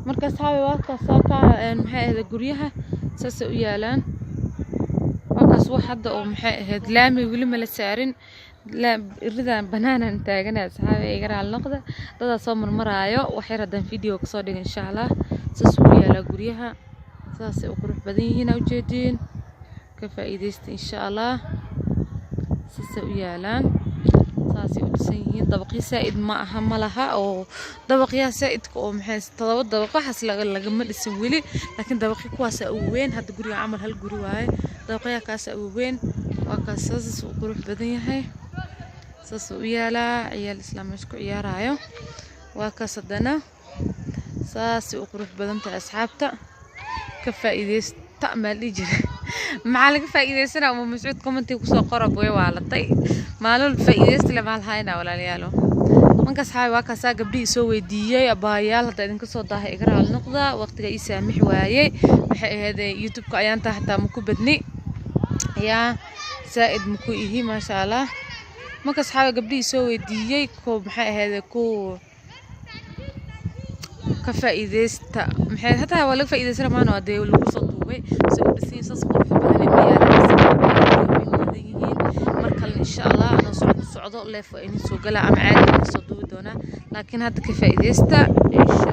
Marka asxaabi, waa kaas ka maxay ahayd, guryaha saasay u yaalaan. Waa kaas. Wax hadda oo maxay ahayd, laami weli ma la saarin. Iridan banaanan taagana, asxaabi, iga raali noqda, dadaa soo marmaraayo. Wax yar haddaan video kasoo dhigo, insha Allah. Saas u yaalaa guryaha, saasay u qurux badan yihiin, aa ujeediin. Ka faa'iidaysta, insha Allah. Saasay u yaalaan, saasay u dhisan yihiin. Dabaqyo saa'id ma aha, ma laha oo dabaqyaha saa'idka oo maxay 7 dabaq waxaas lagama dhisin weli, laakiin dabaqyo kuwaasaa ugu weyn. Hadda guriga camal hal guri waaye, dabaqyaha kaasaa ugu weyn. Waa kaas, saas u qurux badan yahay, saas u yaalaa. Ciyaal islaam meesha ku ciyaarayo. Waa kaas haddana, saasay u qurux badan tahay. Asxaabta, ka faa'iidaysta. Maa la dhihi jiray? Maxaa laga faa'iidaysanaa? Uma Mascuud commentiga kusoo qora. Way waalatay maalin faa'iidaysta le maal haynaa, walaalayaalo. Marka asxaabi, waa kaasaa. Gabdhihii soo weydiiyey, abaayaal, hadda idinka soo daahay, iga raali noqda, waqtiga ii saamix waayey. Maxay ahayd, YouTube-ka ayaan taa hataa maku badni yaa, saa'id maku ihi, maasha Allah. Marka asxaabi, gabdhihii soo weydiiyey ko maxay ahayd, ku ka faa'iidaysta. Maxay hataa waa laga faa'iidaysana maana, waa dee lagu soo duubay se u dhisan yihiin, saas qurux badan ay u yaalaan, way badan yihiin. Mar kale, insha Allah, anoo socdo socdo live waa idin soo galaa ama caadi idin soo duubi doonaa, laakiin hadda ka faa'iidaysta, insha